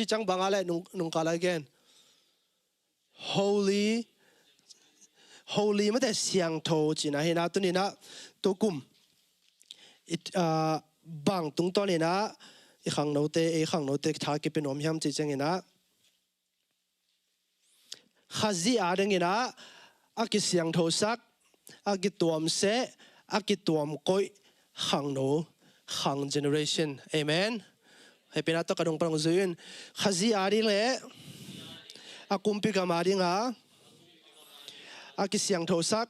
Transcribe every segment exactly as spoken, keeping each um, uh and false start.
Ci ciang bang a leh nung, nungkal a gen. Holy, holy mate siangtho cihna hi na, tuni-in ah tukum i, ah, bang tungtawn in ah i khangnote, ei khangnote tha kipia nuam hiam cih ciangin ah, Khazih adingin ah a kisiangthosak, a kituamseh, a kituamkoih khangno, khang generation. Amen. Hehpihna tawh ka dong pan hong zui in. Khazih ading le a kumpi gam ading a a kisiangthosak,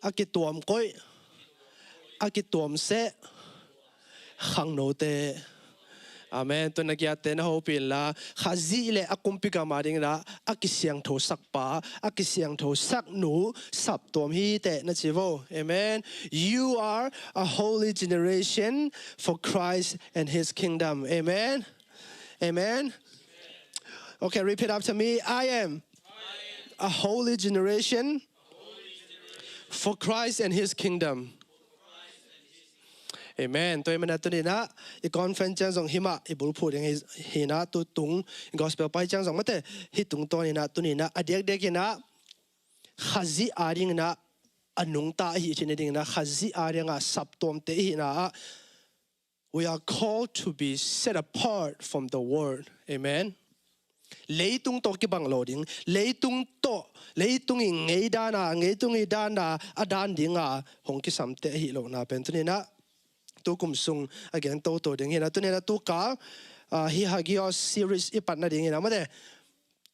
a kituamkoih, a kituamseh khangnote. Amen. Tun na giate na hopih inla, Khazih le a kumpi gam adingin ah a kisiangthosakpa, a kisiangthosaknu saptuam hi teh na ci vo. Amen. You are a holy generation for Christ and his kingdom. Amen. Amen. Okay, repeat after me. I am a holy generation for Christ and his kingdom. Amen. Tua ahih manin ah tuni-in ah i conference ciang zong hih mah i bulphuh ding hi, hi-in ah tu tung i gospel pai ciang zong mate, hih tungtawn in ah tuni-in ah a diakdiakin ah Khazih adingin ah a nungta ahi cih nadingin ah Khazih adingin ah saptuamte i hihna ah we are called to be set apart from the world. Amen. Leitung tawh kibang lo ding, leitung tawh, leitung i ngei dan a, ngeitung i dan a, a dan ding a hong kisamte ahi lohna pen tuni-in ah tukum sung a gen toto ding hi-in ah, tuni-in ah tukal, ah, hih Hagios series i pat nadingin ah mate,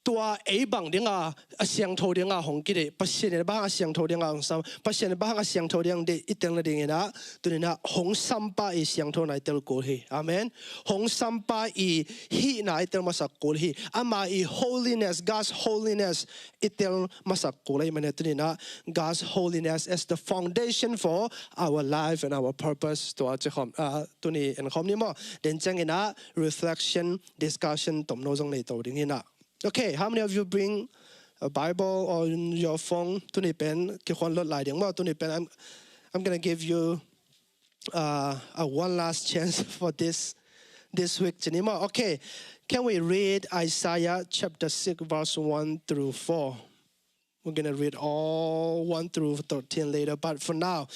tua ei bang ding a, a siangtho ding a hong kideih, Pasian in bang hang a siangtho ding a hong sam, Pasian in bang hang a siangtho ding a hong deih i tel nadingin ah tuni-in ah hong sampa i siangthona i tel kul hi. Amen. Hong sampa i hihna i tel masak kul hi. Ama i holiness, God's holiness i tel masak kul ahih manin ah tuni-in ah God's holiness as the foundation for our life and our purpose. Tua ci khawm, ah, tuni en khawm ni maw. Then ciangin ah reflection, discussion tomno zong nei to ding hi-in ah. Okay, how many of you bring a Bible or your phone? Tuni pen kikhual lot lai ding maw. Tuni pen I'm, I'm gonna give you, uh, a one last chance for this, this week ci ni maw. Okay, can we read Isaiah chapter six, verse one through four? We're gonna read all one through thirteen later, but for now,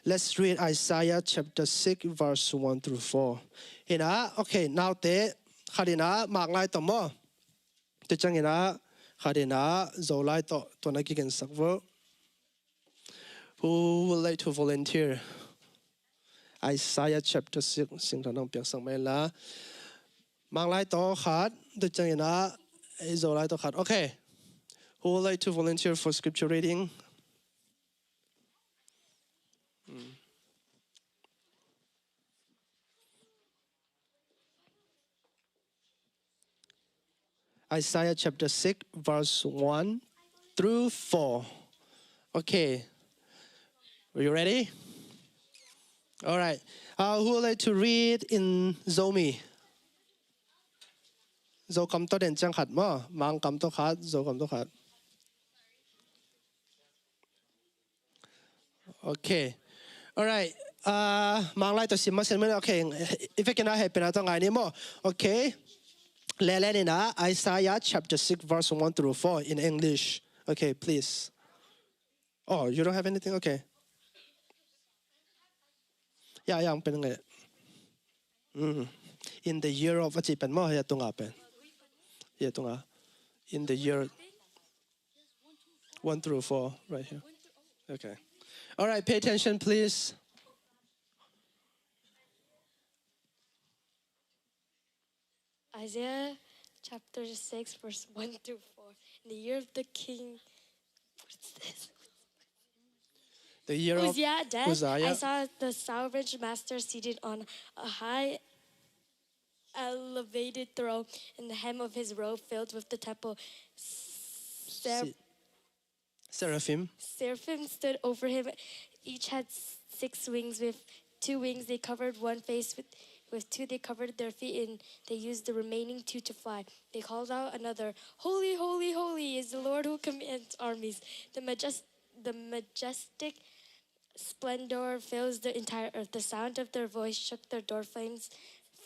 let's read Isaiah chapter six, verse one through four. Hi-in ah, okay, naute, khat in ah Mark lai tawh maw. Tua ciangin ah khat in ah Zo lai tawh, tua na kigensak vo. Who would like to volunteer? Isaiah chapter six, singtang nang piaksak mai la. Mark lai tawh khat, tua ciangin ah Zo lai tawh khat. Okay. Who would like to volunteer for scripture reading? Hmm. Isaiah chapter six, verse one through four. Okay. Are you ready? All right. Uh, who would like to read in Zomi? Zokam tawh den ciang khat maw. Mangkam tawh khat, Zokam tawh khat. Okay. All right. Uh, Mang lai tawh sim mah sin mah. Okay. If you cannot, hehpihna tawh ngai ni maw. Okay. Lelen in ah Isaiah chapter six, verse one through four in English. Okay, please. Oh, you don't have anything? Okay. Ya, ya, ang pen ngai. Mm. In the year of, a ci pen maw, ya tunga pen. Ya tunga. In the year one through four, right here. Okay. All right, pay attention, please. Isaiah chapter six, verse one to four. In the year of the king, what's this? The year of Uzziah death, Uzziah. I saw the sovereign master seated on a high elevated throne, and the hem of his robe filled with the temple. Ser- Si- Seraphim. Seraphim stood over him. Each had s- six wings. With two wings they covered one face, with, with two they covered their feet, and they used the remaining two to fly. They called out another, "Holy, holy, holy is the Lord who commands armies. The majest-, the majestic splendor fills the entire earth." The sound of their voice shook the door frames,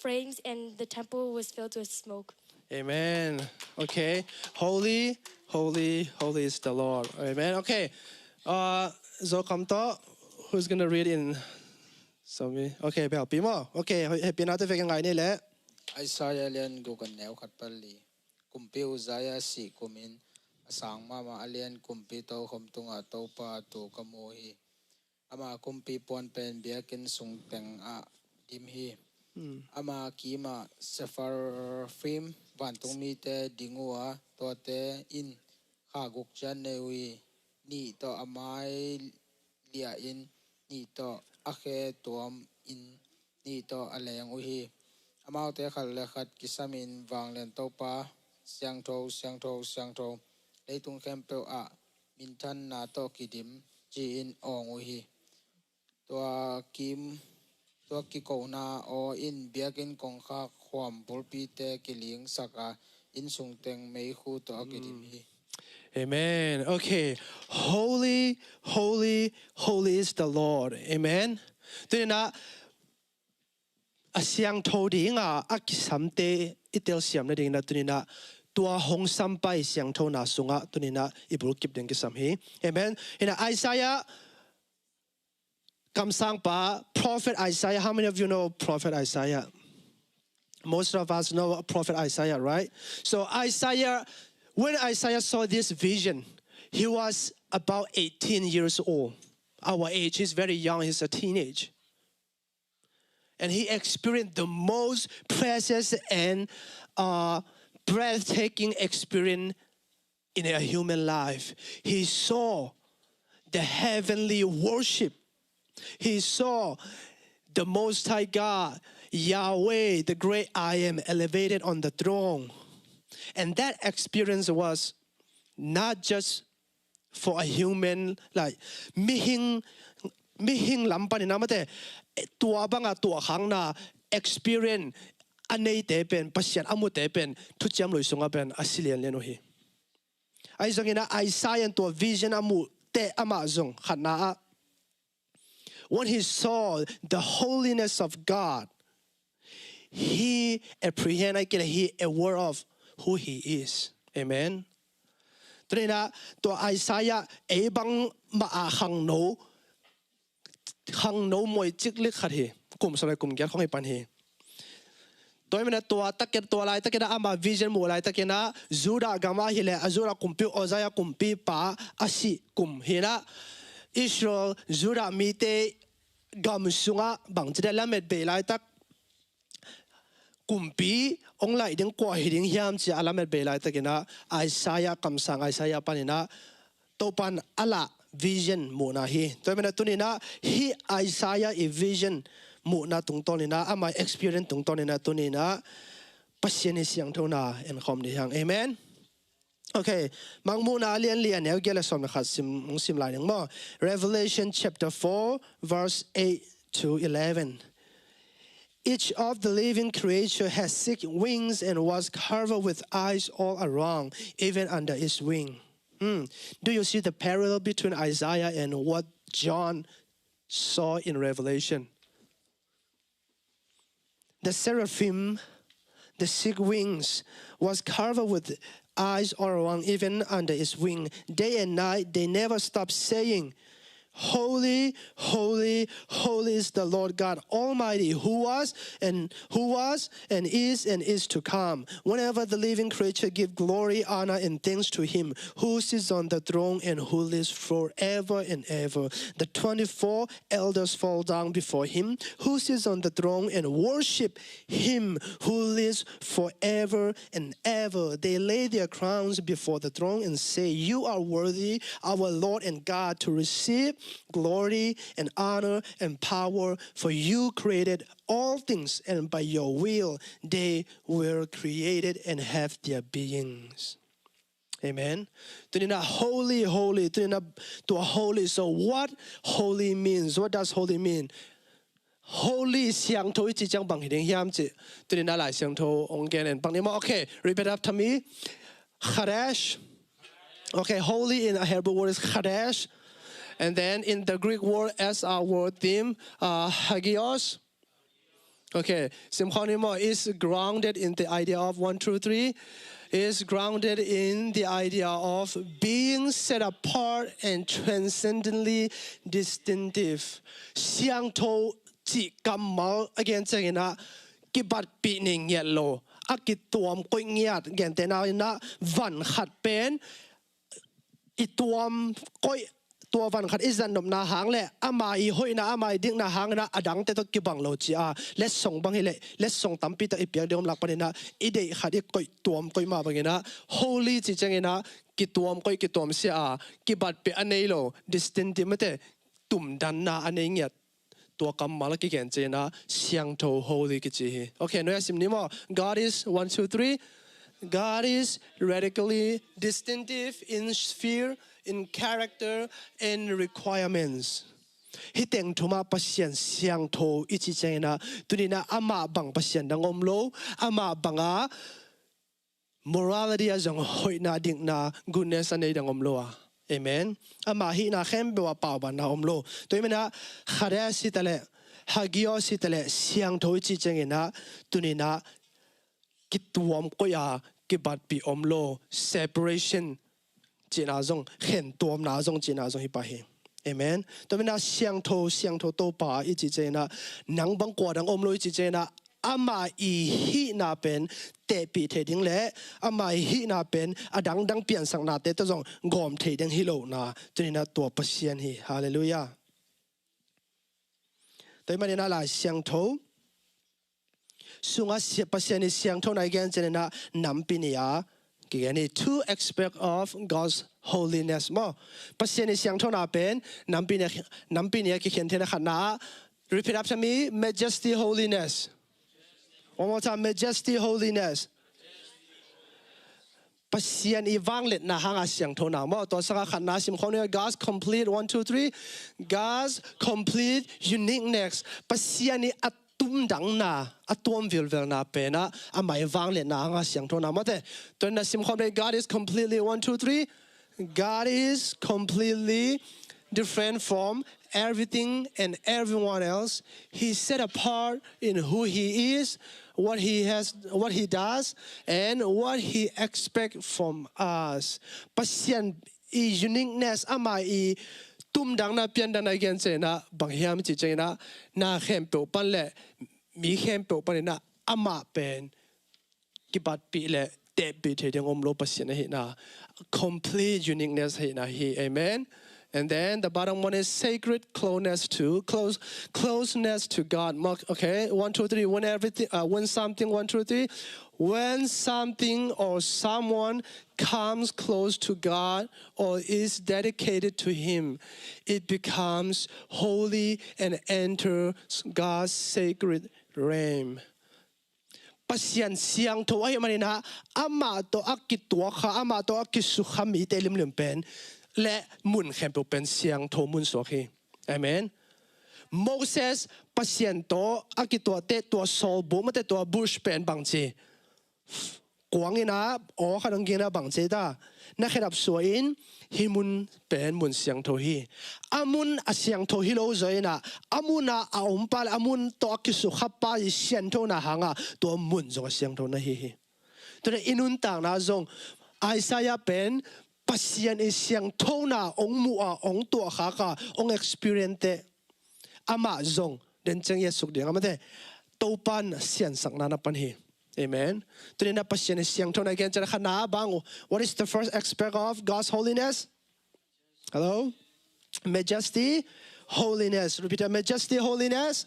flames, and the temple was filled with smoke. Amen. Okay. Holy, holy, holy is the Lord. Amen. Okay. Uh, Zokam tawh, who's gonna read in Sami? Okay, Belpi maw. Okay, hehpihna te vek ngai ni le. Isaiah lian guk a neu khat pan li. Kumpi Uzziah sih kumin a sang mahmah a lian kumpi tokhom tungah Topa tu ka mu hi. Ama kumpi puan pen biakinn sung tengah dim hi. Ama kimah Sepharvaim vantung mite ding uh a, tuate in kha guk ciat nei uh hi. Nih tawh a mai liah in, nih tawh a khe tuam in, nih tawh a leng uh hi. Amaute khat le khat kisamin, Vanglian Topa, siangtho, siangtho, siangtho, leitung khempeuh ah minthanna tawh kidim, ci-in awng uh hi. Tua kim, tua kikona aw in biakinn kongkhak khuam bulpite kilingsak a, innsung teng meikhu tawh a kidim hi. Amen. Okay. Holy, holy, holy is the Lord. Amen. Tuninah a siangtho dinga a kisamte i telsiam nadinginah tuninah tua hong sampai siangthona sungah tuninah i bulkip ding kisam hi. Amen. Hinah Isaiah kamsangpa, Prophet Isaiah. How many of you know Prophet Isaiah? Most of us know Prophet Isaiah, right? So Isaiah, when Isaiah saw this vision, he was about eighteen years old. Our age, he's very young, he's a teenage. And he experienced the most precious and uh, breathtaking experience in a human life. He saw the heavenly worship. He saw the Most High God, Yahweh, the great I Am, elevated on the throne. And that experience was not just for a human, like, mihing, mihing lam panin amate, tua banga tua khangna experience a neite pen, Pasian a mute pen, thuciam lui sunga pen a si lianlian uh hi. Ahi zongin a Isaiah in tua vision a muh teh amah zong khatna ah, when he saw the holiness of God, he apprehend, ahi kei leh he aware of who he is. Amen. Tuninah tua Isaiah ei bangmah a khangno, khangno moi ciklik khat hi. Kum sawm le kum giat khong hi pan hi. Tua hi manah tua takin, tua laitakinah ama vision muh laitakinah Judah gamah hileh a Judah kumpi Uzziah kumpipa a sih kum hinah Israel Judah mite gam sungah bangci dia lamet bei laitak kumpi hong laih ding kua hi ding hiam ci a lamet bei laitakinah Isaiah kamsang Isaiah paninah Topan a lah vision muhna hi. Tua hi manah tuninah hih Isaiah i vision muhna tungtawninah ama experience tungtawninah tuninah Pasian i siangthona enkhawm ni hiang. Amen. Okay, Mangmuhna a lian li a neu giat le sawm le khat sim, hong sim lai ding maw. Revelation chapter four, verse eight to eleven. Each of the living creature has six wings and was covered with eyes all around, even under its wing. Hmm. Do you see the parallel between Isaiah and what John saw in Revelation? The seraphim, the six wings, was covered with eyes all around, even under its wing. Day and night, they never stop saying, "Holy, holy, holy is the Lord God Almighty, who was and who was and is and is to come." Whenever the living creature give glory, honor, and thanks to him who sits on the throne and who lives forever and ever. The twenty-four elders fall down before him who sits on the throne and worship him who lives forever and ever. They lay their crowns before the throne and say, "You are worthy, our Lord and God, to receive glory and honor and power, for you created all things, and by your will they were created and have their beings." Amen. Tuninah holy, holy. Tuninah tua holy. So what holy means? What does holy mean? Holy, siangtho i cih ciang bang hi ding hiam cih tuninah Lai Siangtho hong gen en bang ni maw. Okay, repeat after me. Kadesh. Okay, holy in a Hebrew word is kadesh. And then in the Greek word, as our word theme, uh, hagios. Okay, simkhawng ni maw, is grounded in the idea of one, two, three, is grounded in the idea of being set apart and transcendently distinctive. Siangtho cih kammal a gen ciangin ah kibatpih nei ngiat lo, a kituam koih ngiat, gentehna in ah van khat pen i tuam koih, tua van khat i zat nopna hang le ama i hoihna, ama i dikna hangin ah a dangte tawh kibang lo ci a, letsong bang hi leh letsong tampi tak i piak ding om lak panin ah i deih khat i koih tuam koih mah bangin ah holy cih ciangin ah kituam koih, kituam sia a, kibatpih a nei lo, distinctive mate, tumdanna a nei ngiat, tua kammal a kigen ciangin ah siangtho, holy kici hi. Okay, nuai a sim ni maw. God is, one, two, three. God is radically distinctive in sphere, in character, and requirements. Hih teng thum ah Pasian siangtho i cih ciangin ah tuni-in ah amah bang Pasian dang om lo, amah bang a morality ah zong hoihna, dikna, goodness a nei dang om lo a. Amen. Ama hihna khempeuh ah paubanna om lo. Tua ahih manin ah Hades hi ta leh, Hagios hi ta leh, siangtho i cih ciangin ah tuni-in ah kituam koih a, kibatpih om lo, separation cihna zong, khentuamna zong cihna zong hi pah hi. Amen. Tua ahih manin ah siangtho, siangtho Topa i cih ciangin ah nang bang kua dang om lo i cih ciangin ah ama i hihna pen tehpih thei ding le ama i hihna pen a dangdang piansaknate tawh zong gawm thei ding hi lohna, tuni-in ah tua Pasian hi. Halleluiah. Tua ahih manin ah Lai Siangtho sungah sia-, Pasian i siangthona i gen ciangin ah nampi nih a kigen hi. Two aspect of God's holiness maw. Pasian i siangthona pen nampi nih a, nampi nih a kikhen theihna, khatna ah, repeat after me, majesty, holiness. One more time, majesty, holiness. Pasian i vangliatna hanga siangthona maw. Tua sangah khatna simkhawng ni, God's complete, one, two, three, God's complete uniqueness. Pasian i a tumdangna, a tuam vilvelna pen ah amah i vangliatna hanga siangthona mawte. Tua in ah simkhawng ni, God is completely, one, two, three, God is completely different from everything and everyone else. He's set apart in who he is, what he has, what he does, and what he expects from us. Pasian i uniqueness, ama i tumdangna, piandangna i gen ciangin ah bang hiam cih ciangin ah na khempeuh pan le mi khempeuh panin ah amah pen kibatpih le tehpih thei ding om lo Pasian ahihna, complete uniqueness ahihna hi. Amen. And then the bottom one is sacred closeness to, close, closeness to God. Mark, okay, one, two, three. When everything, uh, when something, one, two, three. When something or someone comes close to God or is dedicated to Him, it becomes holy and enters God's sacred realm. Pasian siangtho ahih manin ah amah tawh a kituak kha, amah tawh a kisukha mite limlim pen le mun khempeuh pen siangtho mun suak hi. Amen. Moses Pasian tawh a kituahteh tua sawlbuk mate, tua bush pen bangci, kuang in ah aw khat hong ging in ah bangci ta, na khedap suah in, hih mun pen mun siangtho hi. A mun a siangtho hi lo zaw in ah a mun ah a ompa le a mun tawh a kisukha pa i sianthona hangah tua mun zong a siangtho na hi hi. Tua in ah i nuntakna zong Isaiah pen Pasian i siangthona hong muh a, hong tuahkhak a, hong experience teh amah zong den ciang i a suk ding a mate, Topan siansakna na pan hi. Amen. Tuni in ah Pasian i siangthona i gen ciang khatna bang, what is the first aspect of God's holiness? Hello? Majesty, holiness. Repeat that. Majesty, holiness.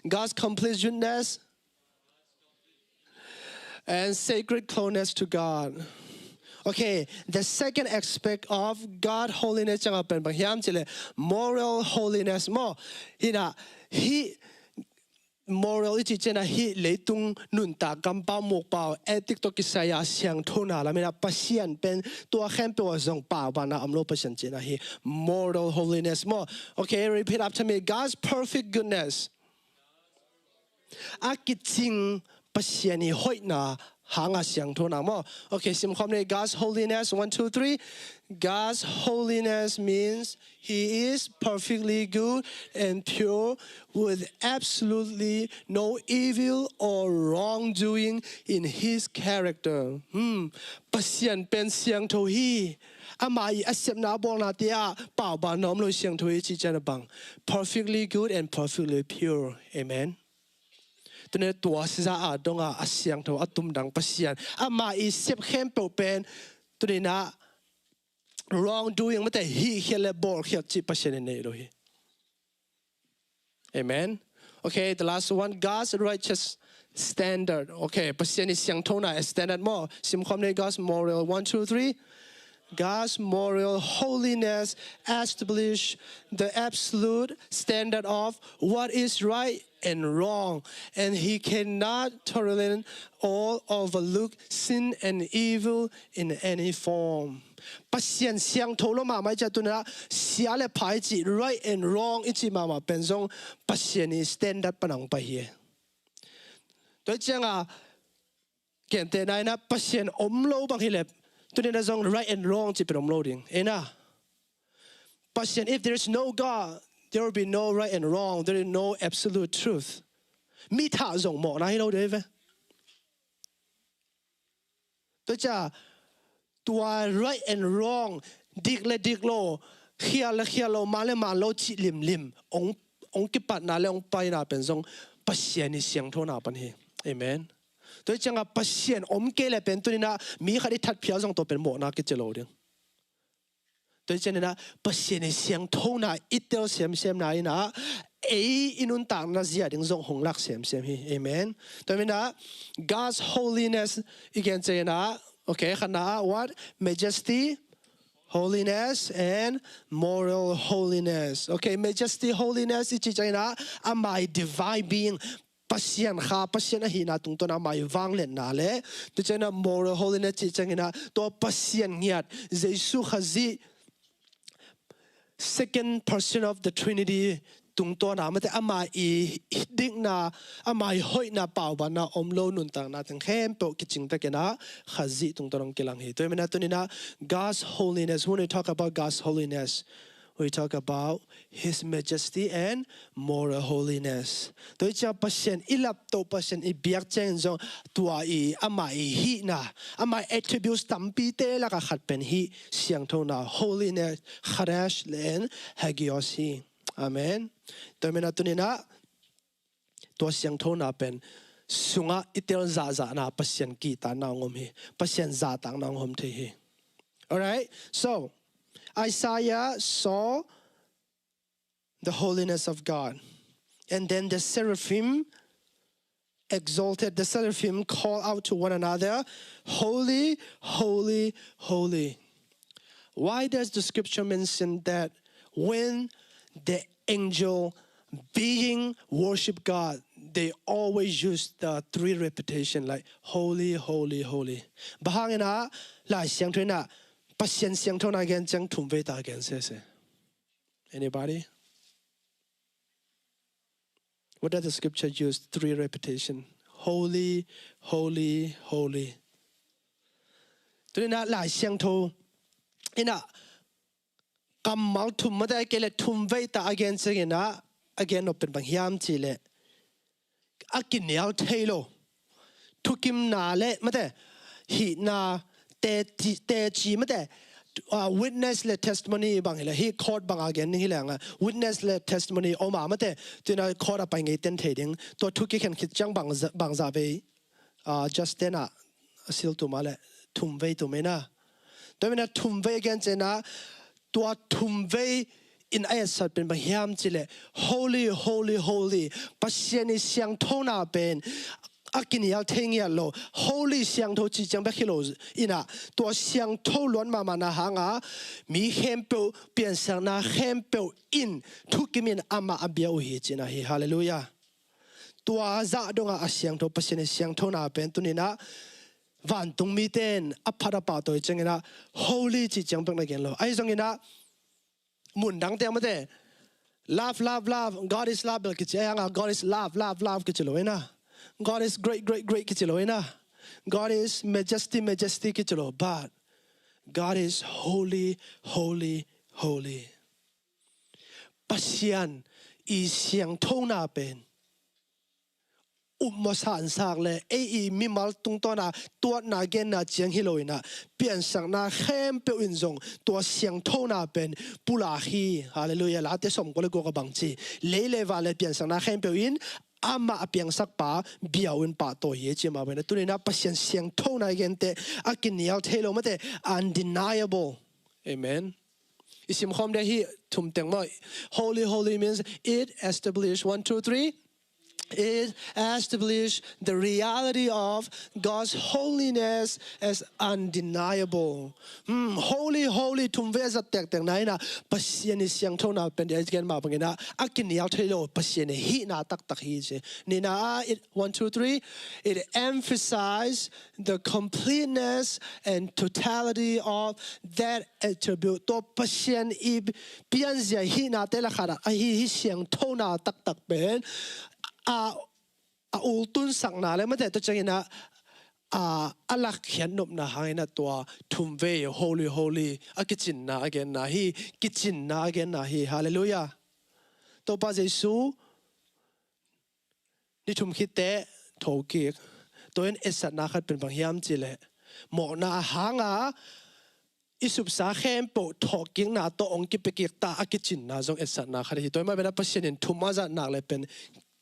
God's completeness and sacred closeness to God. Okay, the second aspect of God holiness ciang a pen bang hiam cih leh moral holiness maw. Hi in ah, hih moral i cih ciang a hih leitung nuntak kampau mukpau ethic tawh kisai a siangthona lam in ah Pasian pen tua khempeuh ah zong paubanna om lo Pasian cihna hi. Moral holiness maw. Okay, repeat after me. God's perfect goodness. A kicing Pasian i hoihna hanga siangthona maw? Okay, simkhawm ni. God's holiness, one, two, three. God's holiness means he is perfectly good and pure, with absolutely no evil or wrongdoing in his character. Hmm. Pasian pen siangtho hi. Ama i a sepna a bawlna te ah pauban na om lo, siangtho hi cih ciang a bang. Perfectly good and perfectly pure. Amen. Tuni tua siza a donga a siangtho a tumdang Pasian, ama i sep khempeuh pen tuni na wrongdoing, mate, hihkhiat le bawlkhiat cih Pasian in nei lo hi. Amen. Okay, the last one, God's righteous standard. Okay, Pasian i siangthona standard maw? Simkhawm ni. God's moral, one, two, three. God's moral holiness establish the absolute standard of what is right and wrong, and he cannot tolerate or overlook sin and evil in any form. Pasian siangtho lo mahmah i cih a, tuni na sia le pha i cih, right and wrong i cih mahmah pen zong Pasian i standard pan a hong pai hi. Tua hi cianga gentehna in a, Pasian om lo bang hi le, tuni na zong right and wrong cih pen om lo ding. Ei na, Pasian, if there is no God, there will be no right and wrong. There is no absolute truth. Mi thah zong mawhna hi lo ding hi ve. Tua hi cianga tua right and wrong, dik le dik lo, khial le khial lo, man le man lo cih limlim hong, hong kipatna le hong paina pen zong Pasian i siangthona pan hi. Amen. Tua hi cianga Pasian om kei le pen tuni na mi khat i thatphial zong tua pen mawhna kici lo ding. Tua hi ciangin a Pasian i siangthona i tel semsemna in a, ei i nuntakna zia ding zong hong lak semsem hi. Amen. Tua hi manin a God's holiness i gen ciangin a, okay, khatna ah what? Majesty, holiness, and moral holiness. Okay, majesty, holiness i cih ciangin a, ama i divine being, Pasian kha, Pasian ahihna tungtawn a ama i vangliatna le, tua ciangin a moral holiness cih ciangin a, tua Pasian ngiat, Jesu Khazih, second person of the Trinity tungtawn a, mate, ama i dikna, ama i hoihna, paubanna om lo nuntakna teng khempeuh kicing takin a Khazih tungtawn hong kilang hi. Tua hi manin a tuni na God's holiness, when we talk about God's holiness, we talk about His majesty and moral holiness. Tua hi ciang Pasian i laptoh, Pasian i biak ciangin zong tua i ama i hihna, ama i attributes tampite laka khat pen hih siangthona, holiness, Kadesh le Hagios hi. Amen. Tua hi manin a tuni na tua siangthona pen sungah i tel zahzahna Pasian kihtakna hong om hi. Pasian zahtakna hong om thei hi. Alright, so Isaiah saw the holiness of God. And then the seraphim exalted, the seraphim call out to one another, "Holy, holy, holy." Why does the scripture mention that when the angel being worship God, they always use the three repetition, like, "Holy, holy, holy"? Bang hangin a Lai Siangtho in a Pasian siangthona gen ciang thum vei ta gen sese? Anybody? What does the scripture use three repetition? "Holy, holy, holy." Tuni na Lai Siangtho in a kammal thum, mate, a kei le thum vei ta a gen ciangin a, a gen nop pen bang hiam cih leh, a kinial thei lo thukimna le, mate, hihna, teci, teci, mate, ah, witness le testimony bang hi le, hih court bang a gen ding hi leng a, witness le testimony om a, mate, tua in a court a pai ngei ten thei ding, tua thu kikhen khit ciang bang za-, bang za vei, ah, just ten a, a sil tum a le, thum vei tum ei na. Tua hi manin a thum vei a gen ciangin a, tua thum vei in a etsat pen bang hiam cih leh, "Holy, holy, holy." Pasian i siangthona pen a kinial thei ngiat lo. Holy, siangtho cih ciang bek hi lo in a, tua siangtho luat mahmahna hanga mi khempeuh, piansakna khempeuh in thukim in amah a bia uh hi cihna hi. Halleluiah. Tua zah donga a siangtho, Pasian i siangthona pen tuni na vantung mite in a phat a pahtawi ciangin a holy cih ciang bek na gen lo. Ahi zongin a mun dangte ah, mate, "Love, love, love, God is love," bel kici, ahi hanga, "God is love, love, love," kici lo ei na. "God is great, great, great," kici lo ei na. God is majesty, majesty kici lo, but God is holy, holy, holy. Pasian i siangthona pen upmawh sansak le ei i mimal tungtawna tuatna genna ciang hi lo inah, piansakna khempeuh in zong tua siangthona pen pulak hi. Halleluiah. Late sawmkua le guk a bang ci, lei le van le piansakna khempeuh in amah a piangsakpa biau in pahtawi hi ci mah bangin a tuninah Pasian siangthona i gente a kinial thei lo mate, undeniable. Amen. I simkhawm deh hi thum teng maw. Holy, holy means it establish, one, two, three. It establish the reality of God's holiness as undeniable. Hmm, holy, holy thum vei a zat tektekna inah Pasian i siangthona pen dia i gen mah banginah a kinial thei lo Pasian i hihna taktak hi ci. Nihna ah, it, one, two, three. It emphasize the completeness and totality of that attribute. Tua Pasian i pianzia hihnate lakhat ah ahi hi siangthona taktak pen a, a ultunsakna le mate tua cianginah a, a lakkhiat nopna hanginah tua thum vei holy, holy a kicinna a genna hi. Kicinna a genna hi. Halleluiah. Topa Jesu ni thum khit teh thokik. Tua in etsakna khat pen bang hiam cihleh, mawhna a hanga i supsa khempeuh thawhkikna tawh hong kipiakik ta a kicinna zong etsakna khat hi. Tua in mah bena Pasian in thum a zat nak le pen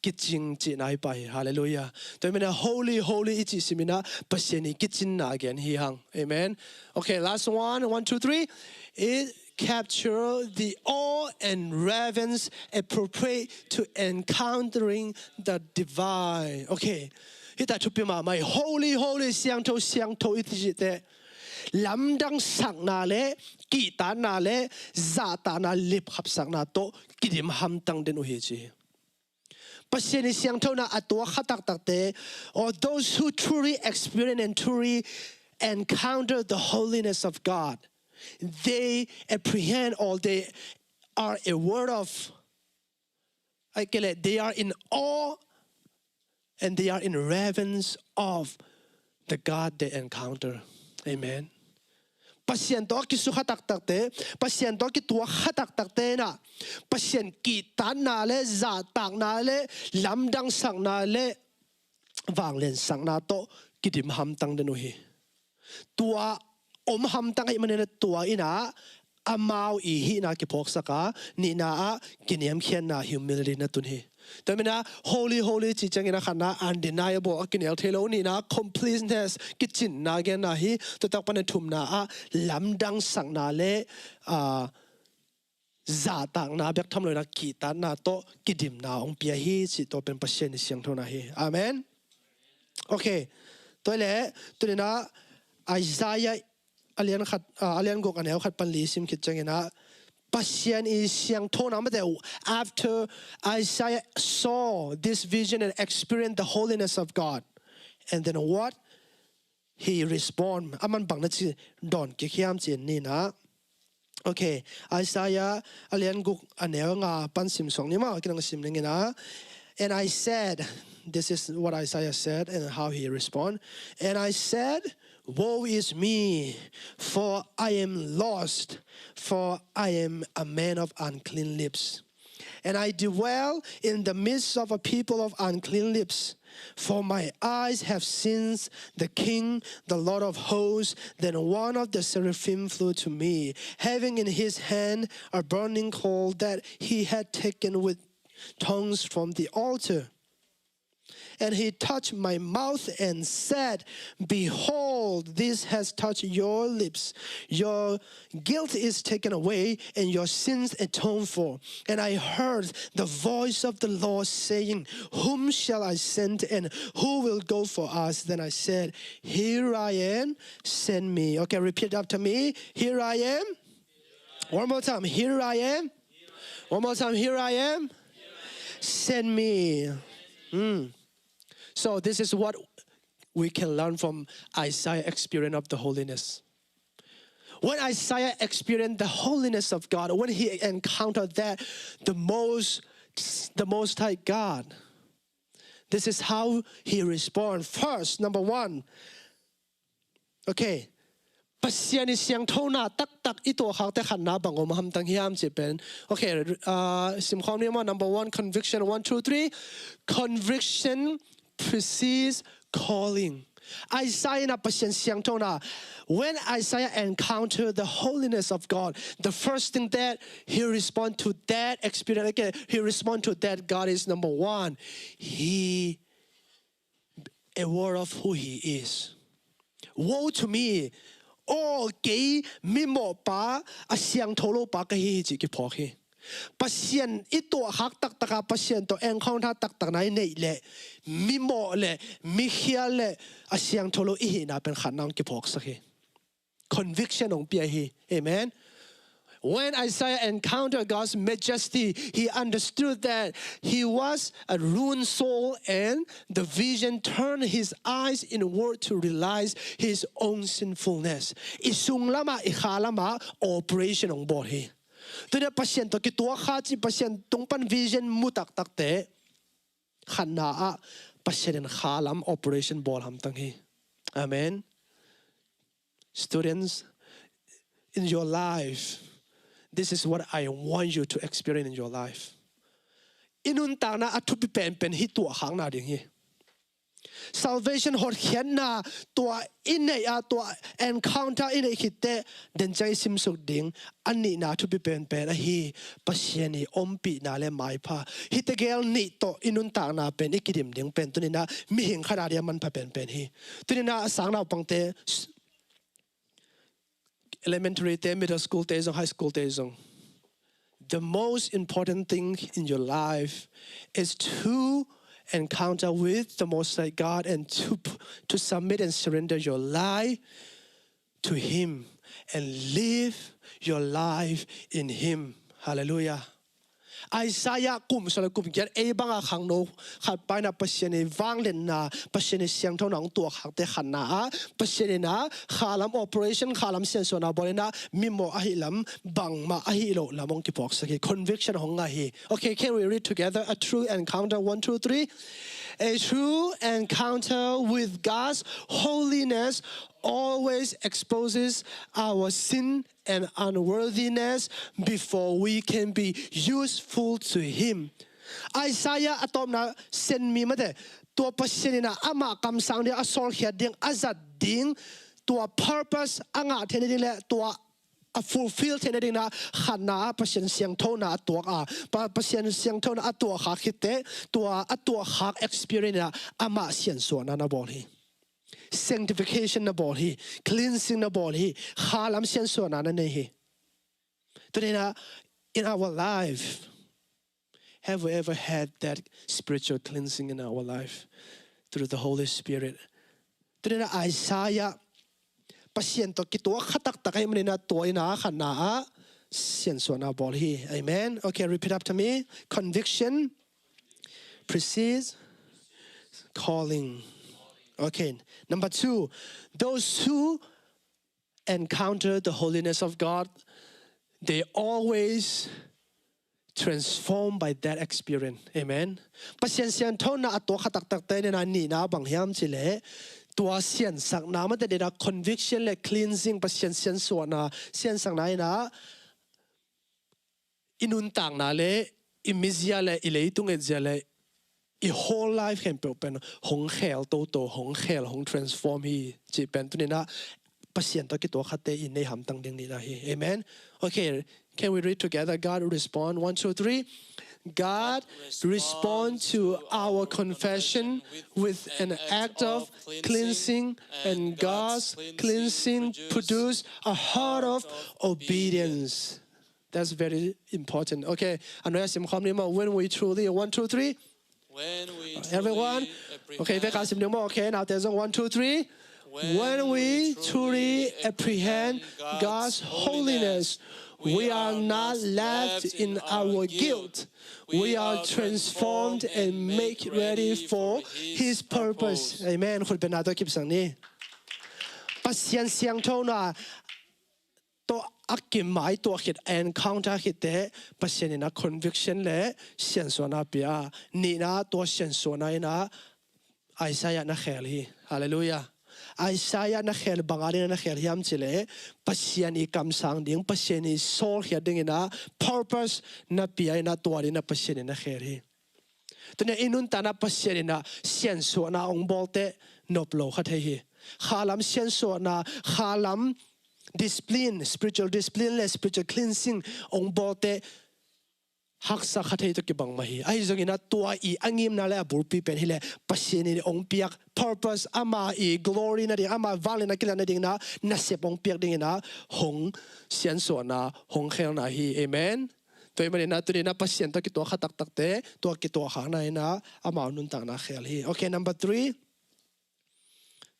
kicing cihna hi pah hi. Halleluiah. Tua in mah bena holy, holy i cih siminah Pasian i kicinna a gen hi hang. Amen. Okay, last one. One, two, three. It capture the awe and reverence appropriate to encountering the divine. Okay. Hita thupi mahmah hi. Holy, holy, siangtho, siangtho i cih teh lamdang sakna le kihtakna le zahtakna, lipkhapsakna tawh kidim hamtang den uh hi ci hi. Pasian i siangthona a tuak kha taktakte, or those who truly experience and truly encounter the holiness of God, they apprehend, or they are aware of, ai kele, they are in awe and they are in reverence of the God they encounter. Amen. Pasian tawh a kisukha taktakte, Pasian tawh a kituak kha taktakte inah Pasian kihtakna le zahtakna le lamdangsakna le vangliansakna tawh kidim hamtang den uh hi. Tua om hamtang ahih manin tua inah amau i hihna kiphawksak a, nihna ah kiniamkhiatna, humility na tun hi. Tua mina holy, holy cih ciangin a khatna undeniable, a kinial thei lo, nihna completeness, kicinna genna hi. Tua tak panin thumna ah lamdangsakna le, ah, zahtakna bek tham lo inah kihtakna tawh kidimna hong pia hi cih tua pen Pasian i siangthona hi. Amen. Okay. Tua le tuninah Isaiah a lian khat, ah, a lian guk a neu khat pan li sim khit cianginah Pasian i siangthona mate, after Isaiah saw this vision and experienced the holiness of God, and then what he respond, aman bang na ci dawn kik hiam ci-in ninah. Okay, Isaiah a lian guk a neu nga pan sim suak ni maw, kidang sim ninginah. And I said, this is what Isaiah said and how he respond. And I said, "Woe is me, for I am lost, for I am a man of unclean lips. And I dwell in the midst of a people of unclean lips. For my eyes have seen the King, the Lord of hosts." Then one of the seraphim flew to me, having in his hand a burning coal that he had taken with tongs from the altar. And he touched my mouth and said, "Behold, this has touched your lips. Your guilt is taken away and your sins atoned for." And I heard the voice of the Lord saying, "Whom shall I send, and who will go for us?" Then I said, "Here I am, send me." Okay, repeat after me. "Here I am." One more time. "Here I am." One more time. "Here I am. Send me." Mm. So this is what we can learn from Isaiah experience of the holiness. When Isaiah experienced the holiness of God, when he encountered that, the most, the Most High God, This is how he responds. First, number one. Okay. Pasian i siangthona taktak i tuahkhakte khatna bang om hamtang hiam cih pen. Okay, uh, simkhawm ni maw, number one, conviction, one, two, three. Conviction precedes calling. Isaiah in a Pasian siangthona, when Isaiah encountered the holiness of God, the first thing that he respond to that experience, okay, he respond to that God is number one. He aware of who he is. Woe to me, aw kei mimawhpa, a siangtho lopa ka hi hi cih kiphawk hi. Pasian i tuahkhak taktaka Pasian tawh encounter taktakna i neih leh mimawh leh mikhial leh a siangtho lo i hihna pen khatna hong kiphawksak hi. Conviction hong pia hi. Amen. When Isaiah encountered God's majesty, he understood that he was a ruined soul, and the vision turned his eyes inward to realize his own sinfulness. I sung lama, i kha lama operation hong bawl hi. Tuna Pasian tawh kituak kha ci, Pasian tung pan vision mu taktakte khatna ah Pasian in kha lam operation bawl hamtang hi. Amen. Students, in your life, this is what I want you to experience in your life. I nuntakna a thupi penpen hih tuahkhakna ding hi. Salvation hotkhiatna tua i neih a, tua encounter i neih khitteh, den ciang i simsuk ding a nihna thupi penpen ahi Pasian i ompihna le maipha. Hihte gel nih tawh i nuntakna pen i kidim ding pen tuninah mihing khatna ding a manpha penpen hi. Tuninah a sang naupangte, elementary te, middle school te zong, high school te zong, the most important thing in your life is to encounter with the Most High God and to, to submit and surrender your life to Him and live your life in Him. Hallelujah. Isaiah kum sawm le kum giat ei banga khangno khat paina Pasian i vangliatna, Pasian i siangthona hong tuahkhakte khatna ah Pasian in a kha lam operation, kha lam siansuahna bawl in a mimawh ahi lam, bangmah ahi loh lam hong kiphawksak hi. Conviction hong ngah hi. Okay, can we read together? A true encounter, one, two, three. A true encounter with God's holiness always exposes our sin and unworthiness before we can be useful to Him. Isaiah a tawpna sen mi mate, tua Pasian in a amah kamsang ding, a sawlkhiat ding, a zat ding, tua purpose a ngah theihna ding le tua a fulfill theihna ding na khatna ah Pasian siangthona a tuak a, Pa-, Pasian siangthona a tuahkhak khitteh, tua a tuahkhak experience in a amah siansuahna na bawl hi. Sanctification na bawl hi, cleansing na bawl hi, kha lam siansuahna na nei hi. Tuninah, in our life, have we ever had that spiritual cleansing in our life through the Holy Spirit? Tuninah Isaiah, Pasian tawh kituak kha taktak ahih maninah tua in a khatna ah siansuahna bawl hi. Amen. Okay, repeat after me. Conviction precedes calling. Okay, number two, those who encounter the holiness of God, they always transformed by that experience. Amen. Pasian sianthona a tuak kha taktakte in a nihna bang hiam cih leh tua siansakna mate in a conviction le cleansing, Pasian siansuahna, siansakna in a i nuntakna le i mizia le i leitung etzia le i whole life khempeuh pen hong khel toto, hong khel, hong transform hi cih pen tuninah Pasian tawh kituak khate i nei hamtang ding nihna hi. Amen. Okay, can we read together? God respond. One, two, three. God respond to our confession with an act of cleansing, and God's cleansing produce a heart of obedience. That's very important. Okay, a nuai a simkhawm ni maw. When we truly, one, two, three. When we Everyone. Truly apprehend, okay, vek a sim ni maw. Okay, naute zong, one, two, three. When we truly apprehend God's holiness, we are not left in our guilt. We are transformed and made ready for His purpose. Amen. Khut beng na tawh kipsak ni. Pasian siangthona tawh a kimaituah khit, encounter khitte, Pasian in a conviction le siansuahna pia. Nihna tua siansuahna in a Isaiah na khel hi. Halleluiah. Isaiah na khel bang a ding na khel hiam cih leh Pasian i kamsang ding, Pasian i sawlkhiat dingin a purpose na pia in a tua ding na Pasian in na khel hi. Tuni a i nuntakna Pasian in a siansuahna hong bawlte nop lo kha thei hi. Khalam siansuahna, khalam discipline, spiritual discipline le spiritual cleansing hong bawlte haksa kha thei tawh kibang mah hi. Ahi zongin a tua i a ngimna le a bulpi pen hi leh Pasian in hong piak purpose, ama i glory nading, ama vangliatna kilat nading na nasep hong piak dingin a hong siansuahna, hong khelna hi. Amen. Tua ahih manin a tuni in a Pasian tawh kituak kha taktakte tua kituak khakna in a amau nuntakna khel hi. Okay, number three.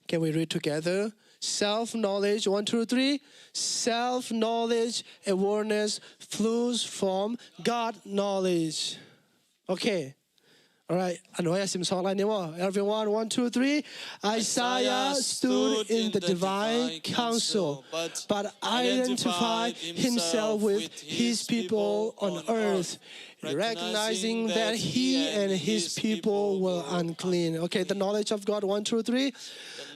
Can we read together? Self-knowledge, one, two, three. Self-knowledge, awareness flows from God knowledge. Okay. All right. A nuai a sim sawk lai ni maw. Everyone, one, two, three. Isaiah stood in the divine council, but identified himself with his people on earth, recognizing that he and his people were unclean. Okay, the knowledge of God, one, two, three.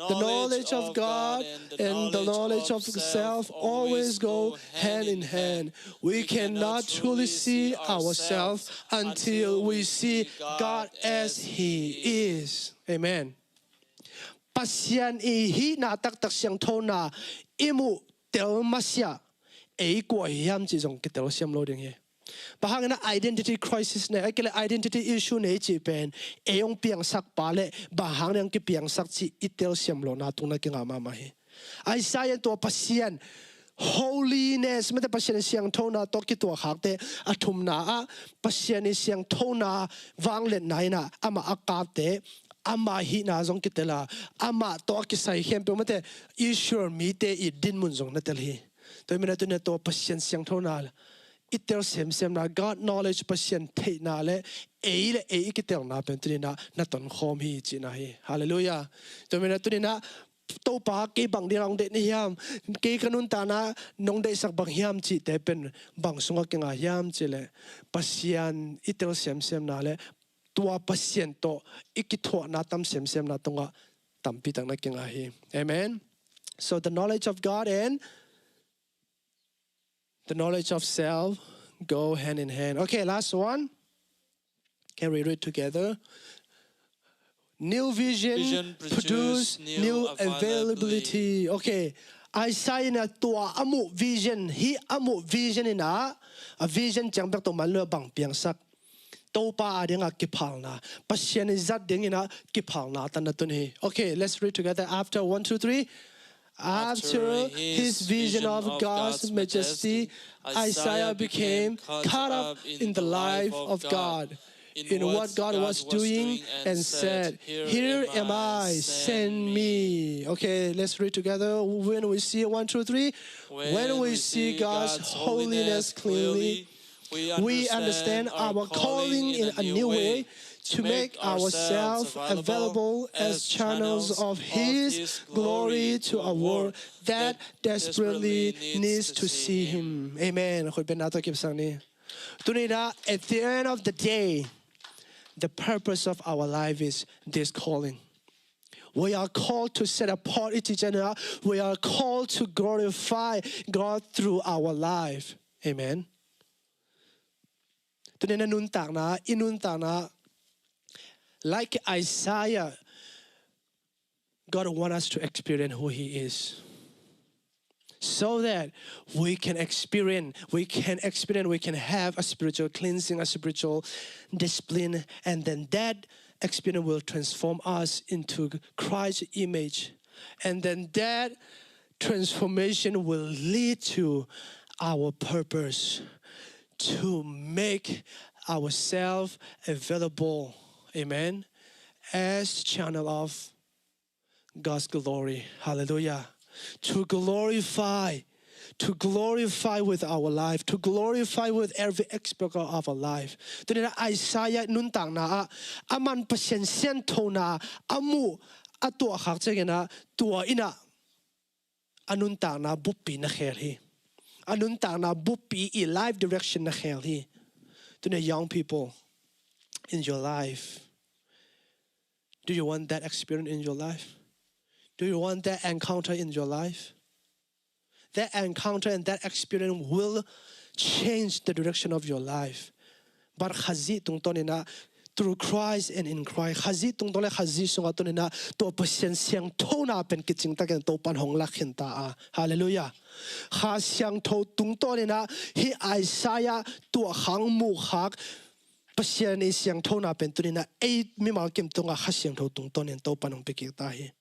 The knowledge of God and the knowledge of self always go hand in hand. We cannot truly see ourselves until we see God as He is. Amen. Pasian i hihna taktak siangthona i muh tel masiah ei kua hiam cih zong kitel siam lo ding hi. Bang hangin a identity crisis nei, a kile identity issue nei cih pen ei hong piangsak pa le bang hangin hong kipiangsak cih i telsiam lohna tungah kinga mahmah hi. Isaiah in tua Pasian holiness, mate Pasian i siangthona tawh kituak khakte a thumna ah Pasian i siangthona vangliatna in a amah a kapte ama hihna zong kitel a, amah tawh a kisai khempeuh mate Israel mite i dinmun zong na tel hi. Tua ahih manin a tuni a tua Pasian siangthona i tel semsemna, God knowledge, Pasian theihna le ei le ei i kitelna pen tuni in a na tonkhawm hi cihna hi. Halleluiah. Tua ahih manin a tuni in a Topa kei bang ding a hong deih na hiam, kei ka nuntakna nong deihsak bang hiam cihte pen bang sungah kinga hiam cih leh Pasian i tel semsemna le tua Pasian tawh i kithuahna tam semsemna tungah tampi tak na kinga hi. Amen. So the knowledge of God and the knowledge of self go hand in hand. Okay, last one. Can we read together? New vision produce new availability. Okay. Isaiah in a tua a muh vision, hih a muh vision in a, a vision ciang bek tawh man lo a bang piangsak. Topa a ding a kiphalna, Pasian i zat ding in a kiphalna tan na tun hi. Okay, let's read together after one, two, three. After his vision of God's majesty, Isaiah became caught up in the life of God, in what God was doing, and said, "Here am I, send me." Okay, let's read together. When we see, one, two, three. When we see God's holiness clearly, we understand our calling in a new way, to make ourselves available as channels of His glory to a world that desperately needs to see Him. Amen. Khut beng na tawh kipsak ni. Tuni in a, at the end of the day, the purpose of our life is this calling. We are called to set apart each other. We are called to glorify God through our life. Amen. Tuni in a nuntakna, i nuntakna, like Isaiah, God wants us to experience who He is. So that we can experience, we can experience, we can have a spiritual cleansing, a spiritual discipline, and then that experience will transform us into Christ's image. And then that transformation will lead to our purpose to make ourselves available, amen, as channel of God's glory. Hallelujah. To glorify, to glorify with our life, to glorify with every aspect of our life. Tuni in a Isaiah nuntakna ah, aman Pasian sianthona a muh, a tuahkhak ciangin a, tua in a a nuntakna buppi na khel hi. A nuntakna buppi i life direction na khel hi. Tuni young people in your life, do you want that experience in your life? Do you want that encounter in your life? That encounter and that experience will change the direction of your life. But Khazih tungtawn in ah, through Christ and in Christ, Khazih tungtawn le Khazih sungah tuni in ah tua Pasian siangthona pen kicingtakin Topan hong lak khin ta a. Halleluiah. Kha Siangtho tungtawn in ah hih Isaiah tuahkhak muhkhak Pasian i siangthona pen tuni in ah ei mimal kim tungah Kha Siangtho tungtawn in Topan hong pia kik ta hi.